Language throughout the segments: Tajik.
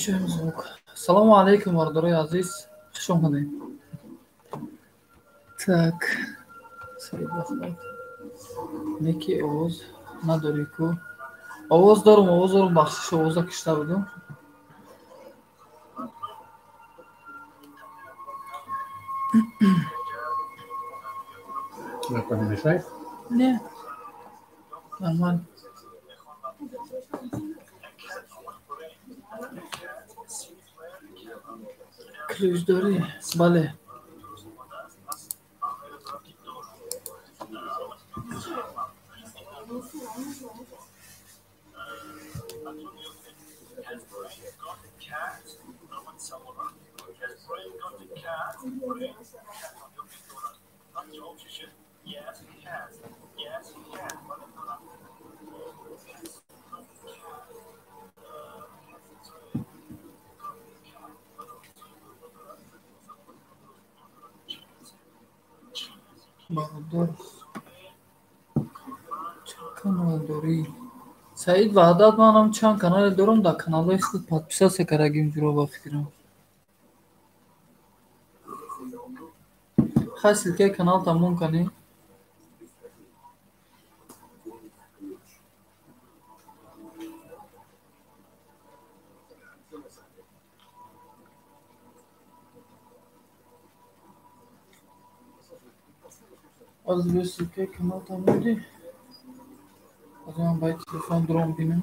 Звук. Салому алейкум, бародарои азиз, хуш омадед. Так, Саид Ахмад. Неки овоз надорӣ ку? Овоз дорум, овоз дорум, бахшиш, овоза кишта будум. Не мешает? Не. Нормально. Ключ дорӣ? Бале. Бародар, чанд канал дорӣ? Саид Ваҳдат, манам чанд канале дорам, дар каналҳои худ подписаться кардагим ҷуро ба фикрам. Хай, ссылкаи канал тамом канӣ. Аз рӯи ссылкаи канал тамом ди. Аз ман баи телефон дуром бинам.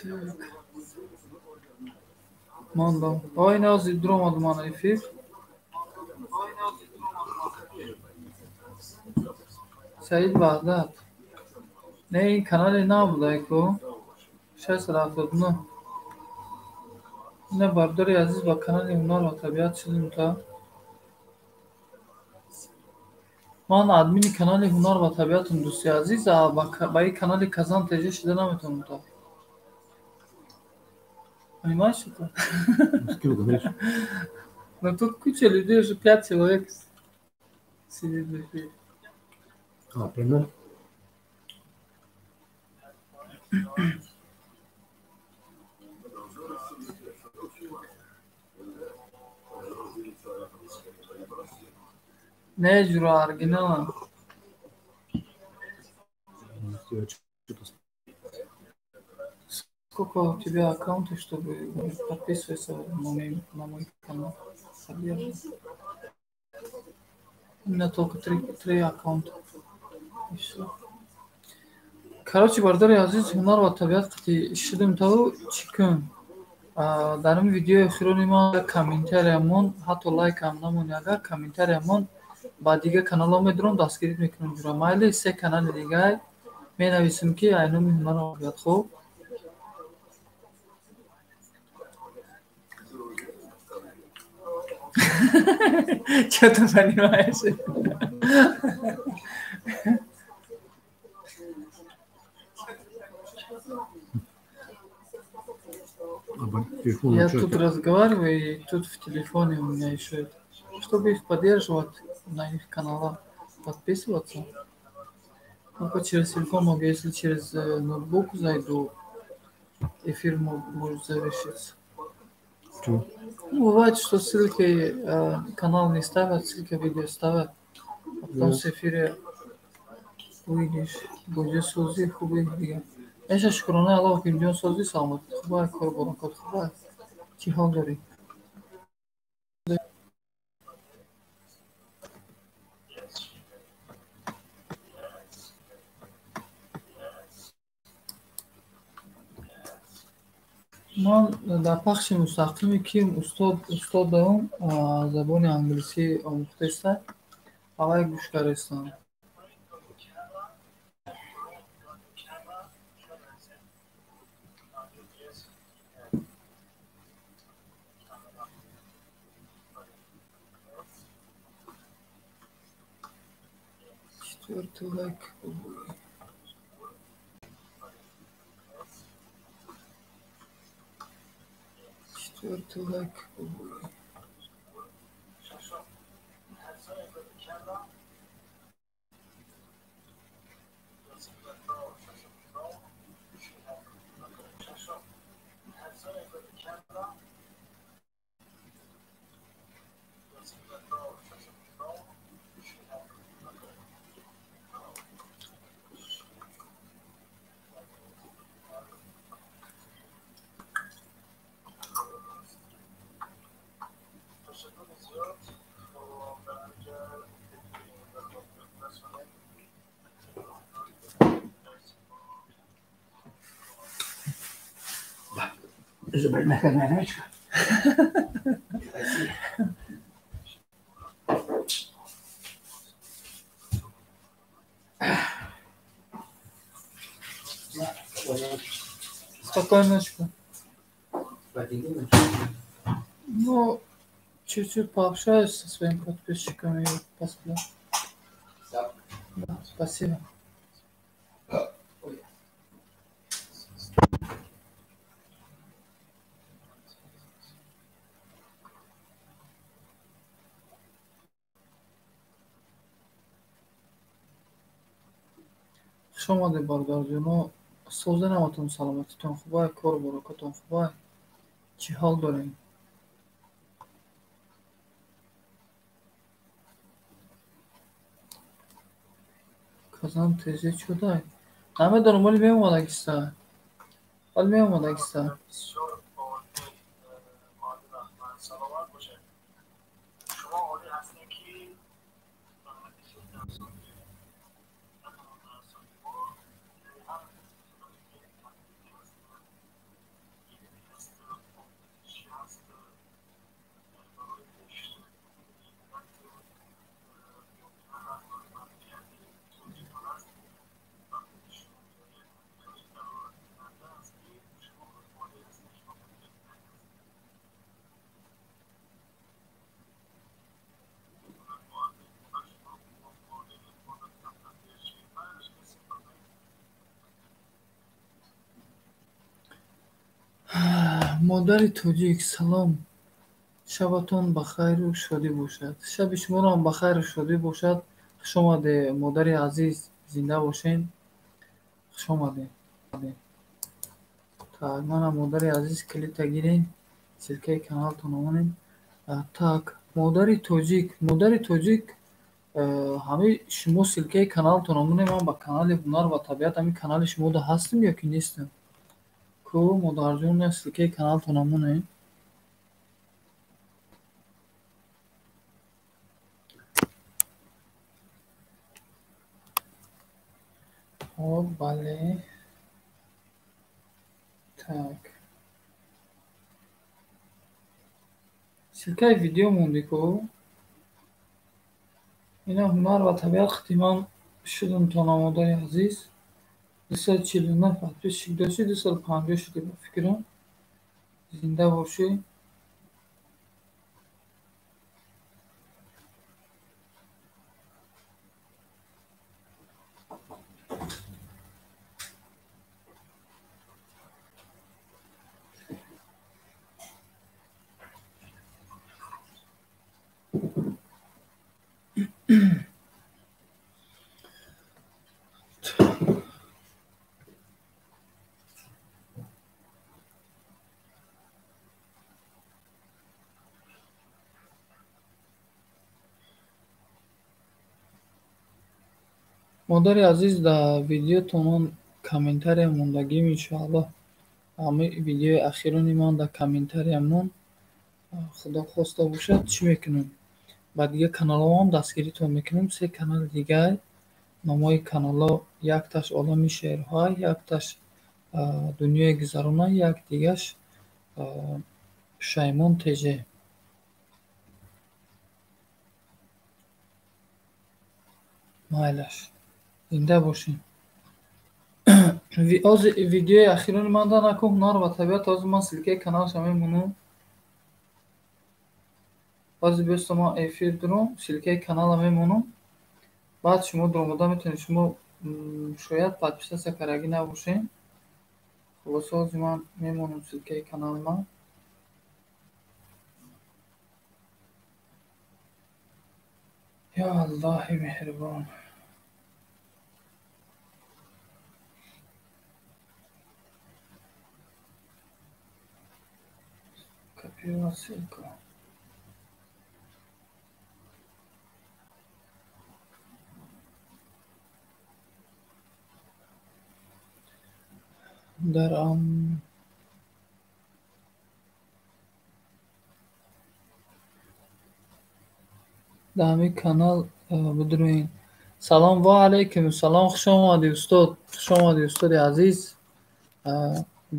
Так. Мондам. Ой, нази дуромад ман эфир. Саид Ваҳдат. Не, ин канали нав буда ку. 679. Ина, бардори азиз, ба канали Ҳунар ва табиат шудем та. Ман админи канали Ҳунар ва табиатам, дӯсти азиз, а ба ин канали Казан ТЖ шуда наметавонам та. Понимаешь это? С кем говоришь? Но тут куча людей, уже пять человек сидит в эфире. А, прямой? Не, ҷура, оригинала. Я что-то Сколько у тебя аккаунтов, чтобы подписываться на мой канал? Поддерживать? У меня только три аккаунта. И все. Короче, бардори азиз, Ҳунар ва табиат қати шудем таву чӣ кун? Дар ин видеои охирони ман комментариямон, ҳатто лайкам намони, агар комментариямон, ба дигар каналҳо медурам, дастгирӣ мекунам, ҷура. Майли, се канали дигар менависем, ки ай номи Ҳунар ва табиат, хуб? Что ты понимаешь? А, телефон Я что тут это? Разговариваю, и тут в телефоне у меня еще это. Чтобы их поддерживать, на их каналах подписываться. Только через телефон могу, если через ноутбук зайду, эфир может завершиться. Почему? Ну, бывает, что ссылки канал не ставят, ссылки видео ставят, а потом Да. с эфира выйдешь. Буҷа, созӣ, хубӣ дига. Эша, шукронаи Аллоҳ, ҷон, созӣ, саломатӣ хубай, кор баракот хубай. Чӣ ҳол дорӣ? Ман дар пахши мустақиме ки устодам забони англисӣ омӯхтеста, аввал гӯш кардастам. Четвертый лайк. Ой. Четвертый лайк. Ой. Зубная ручка. Спокойной ночи. Ну, чуть-чуть пообщаюсь со своими подписчиками и посплю. Да, спасибо. Ой. Хуш омадед, бародарҷоно. Соза наматон, саломатитон хубай, кору баракатон хубай. Чӣ ҳол дорем? Казан ТЖ чудай? Намедонам, вале меомадагиста. Вале меомадагиста. Бисёр олӣ, муаллим Раҳмат, саломат бошед. Шумо олӣ ҳастед, ки бисёр дарсои на танҳо дарсои мо, ҳам илмӣ ҳаст, омӯзишӣ ҳаст, барои пешрафти миллату ҷомеа ҳаст, барои манфиати тоҷикона. Модари тоҷик, салом. Шабатон ба хайру шодӣ бошад. Шаби шуморо ба хайру шодӣ бошад. Хуш омадед, модари азиз, зинда бошен. Хуш омадед. Так, мана модари азиз клита гирен, ссылкаи каналтон омонем. Так, модари тоҷик, модари тоҷик, ҳамаи шумо ссылкаи каналтон омонем. Ман ба канали Ҳунар ва табиат, ҳамин канали шумода ҳастам ё ки нестам? Ку, модарҷон, ссылкаи каналтон омонем. Хоб, бале. Так. Ссылкаи видео монди ку? Ина Ҳунар ва табиат хати ман шудам тона, модари азиз. 249 подписчик дошти, 250 шуди ба фикрам. Зинда бошӣ. Модари азиз, дар видеотон комментария мондагим, иншоаллоҳ. Ҳамаи видеои ахирони ман дар комментария мон. Худо хоста бошад, чӣ мекунем? Ба дигар каналҳоам дастгиритон мекунем. Се канали дигар, номҳои каналҳо: якташ Олами шеърҳо, якташ Дунёи гузарона, як дигаш Пушаймон ТЖ. Майлаш. Зинда бошем. Ҳозир видеои ахирони ман да накун Ҳунар ва табиат, ҳозир ман ссылкаи каналша мемонам. Ҳозир беста ман эфир дурам, ссылкаи канала мемонам. Баъд шумо дуромада метавонед, шумо шояд подписаться кардагӣ набошед. Хулоса, ҳозир ман мемонам ссылкаи каналма. Ё Аллоҳи меҳрибон. Копировать ссылку. Дар ҳамин канал бидурӯед. Салом ва алайкум салом, хуш омадӣ устод, хуш омадӣ устоди азиз.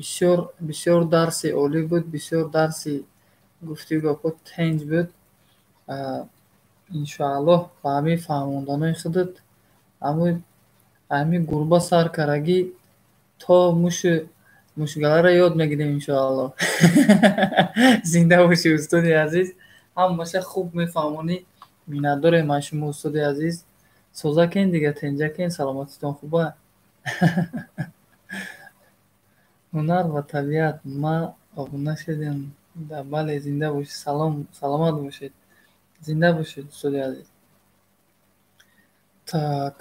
Бисёр бисёр дарси олӣ буд, бисёр дарси гуфтугӯ гапҳо тенҷ буд. Иншоаллоҳ ба ҳамин фаҳмонданои худат ҳамин гурба сар карагӣ то мушу мушгаларо ёд мегирем иншоаллоҳ. Зинда бошӣ устоди азиз, ҳамаша хуб мефаҳмонӣ. Миннатдорем аз шумо устоди азиз. Соза кен дига, тенҷа кен, саломатитон хуба. Ҳунар ва табиат, ма обуна шудем. Бале, зинда бошед, салом, саломат бошед. Зинда бошед устоди азиз. Так.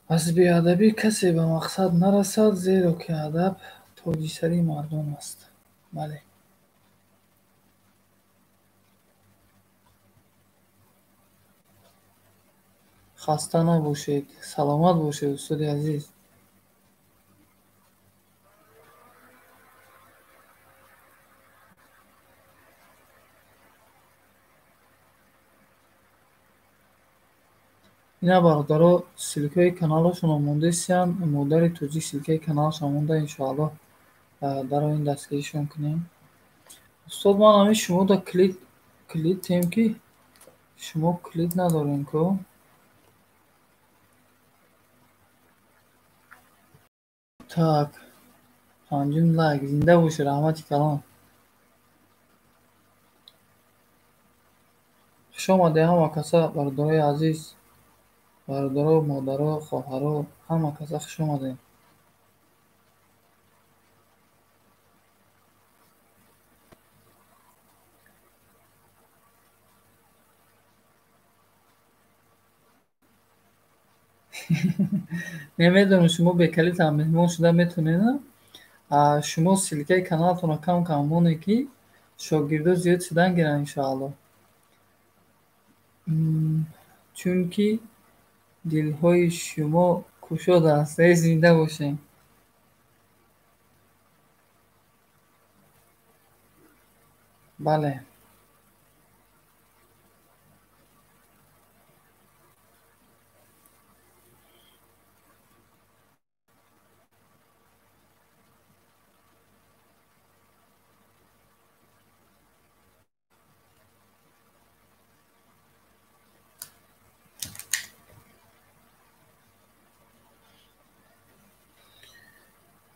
Аз беадабӣ касе ба мақсад нарасад, зеро ки адаб тоҷи сари мардон аст. Бале. Хаста набошед, саломат бошед устоди азиз. Ина бародаро, ссылкаи каналашон омондесиянд. Модари тоҷик ссылкаи каналашон монда, иншоаллоҳ дар оин дастгиришон кунем. Устод, ман ҳамин шумода клид тем ки шумо клид надорем ку? Так, панҷум лайк, зинда бошед, раҳмати калон. Хуш омадед ҳама каса, бародарои азиз. Бародаро, модаро, хоҳаро, ҳама каса хуш омадем. Намедонам, шумо бекалитам меҳмон шуда метонед. Шумо ссылкаи каналтонро кам кам монед, ки шогирдо зиёд шудан гиранд, иншоаллоҳ. Чунки дилҳои шумо кушод аст. Эй, зинда бошем. Бале.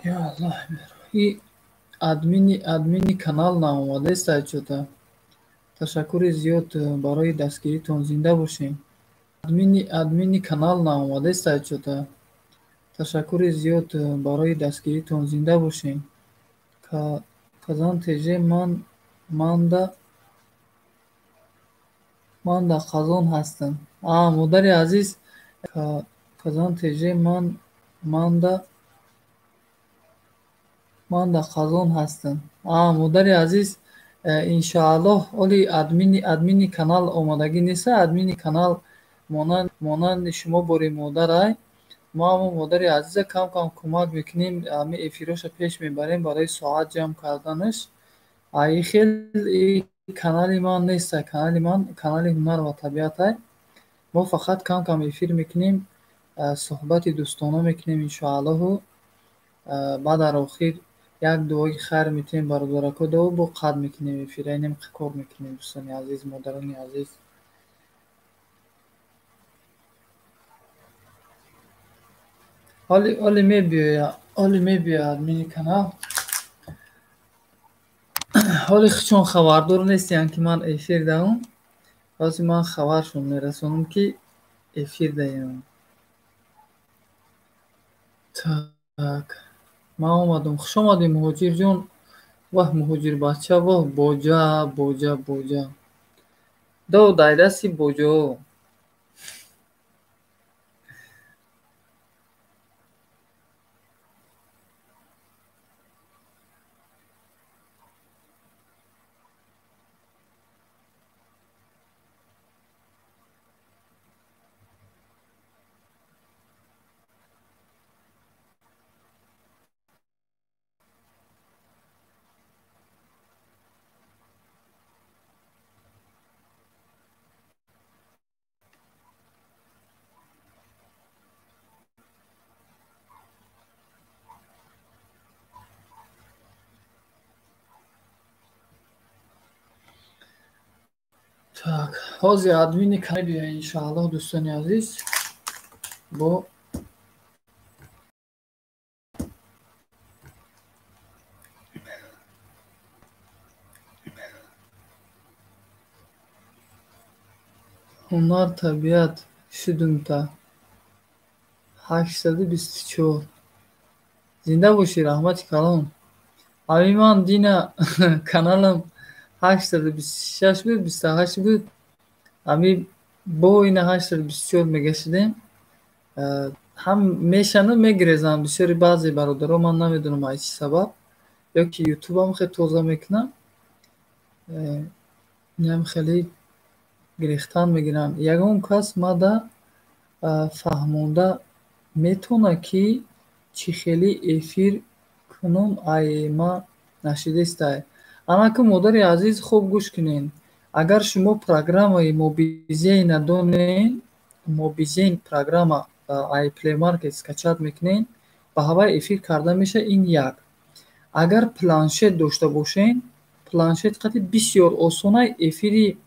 Ё Аллоҳ, и админи канал наомадааст чӯта. Ташаккури зиёд барои дастгиритон, зинда бошем. Админи канал наомадааст чӯта. Ташаккури зиёд барои дастгиритон, зинда бошем. Казан ТЖ ман да Қазон ҳастам. Модари азиз, Казан ТЖ ман да Қазон ҳастам. Модари азиз, иншоаллоҳ, оли админи канал омадагӣ нест. Админи канал монанди шумо бори модарай. Мо ҳамо модари азиза кам кам кӯмак мекунем, ҳами эфироша пеш мебарем барои соат ҷамъ карданаш. И хел канали ман нест, канали ман канали ҳунар ва табиатай. Мо фақат кам кам эфир мекунем, суҳбати дӯстона мекунем, иншоаллоҳу. Баъд дар охир як дуои хайр метиҳем бародарако, даву бо қад мекунем эфира, инем кор мекунем, дӯстони азиз, модарони азиз. Оли мебиёя админи канал. Ҳоли чун хабардор нестиянд, ки ман эфир даҳум, ҳозир ман хабаршон мерасонам, ки эфир даҳем. Так, ман омадам. Хуш омадем, муҳоҷирҷон. Воҳ, муҳоҷирбача, воҳ, боҷа, боҷа, боҷа. Дов дайдаси боҷо. Так, ҳозир админи канал биёя, иншоаллоҳ, дӯстони азиз, бо ҳунар табиат шудумта 824. Зинда бошӣ, раҳмати калон. Ҳами ман дина каналам 826 буд, 28 буд. Ҳами бо ина 824 мегашидем. Ҳам мешану мегирезам бисёри баъзе бародаро, ман намедонам аз чӣ сабаб, ё ки ютубам хеле тоза мекунам, инам хеле гирехтан мегиранд. Ягон кас мада фаҳмонда метавонад, ки чӣ хеле эфир кунум, ай ма нашидестай? Анаку, модари азиз, хуб гӯш кунед. Агар шумо программаи Мобизен надонед, Мобизен программа ай Play Market скачать мекунед, ба ҳавай эфир карда мешавад, ин як. Агар планшет дошта бошед, планшет қати бисёр осонай эфири,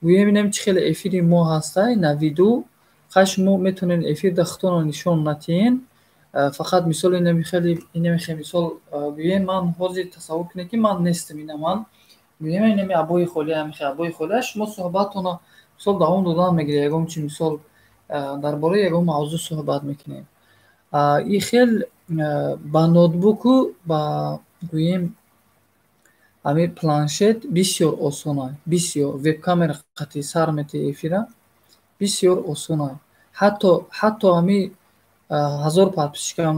гӯем, инам чӣ хеле эфири мо ҳастай, на виду, хай шумо метавонед эфир да худтонро нишон натиҳен, фақат мисол инами хеле инами хеле мисол гӯем, ман ҳозир тасаввур кунед, ки ман нестам, ина ман гӯем, инами абои холӣ, ҳами хеле абои холӣ, шумо суҳбаттонро мисол давом додан мегиред, ягон чи мисол Дар бораи ягон мавзӯъ суҳбат мекунем. И хел ба ноутбуку, ба гӯем, ҳамин планшет бисёр осонай, бисёр. Вебкамера қати сар метиҳи эфира, бисёр осонай. Ҳатто ҳами 1000 подписчикам.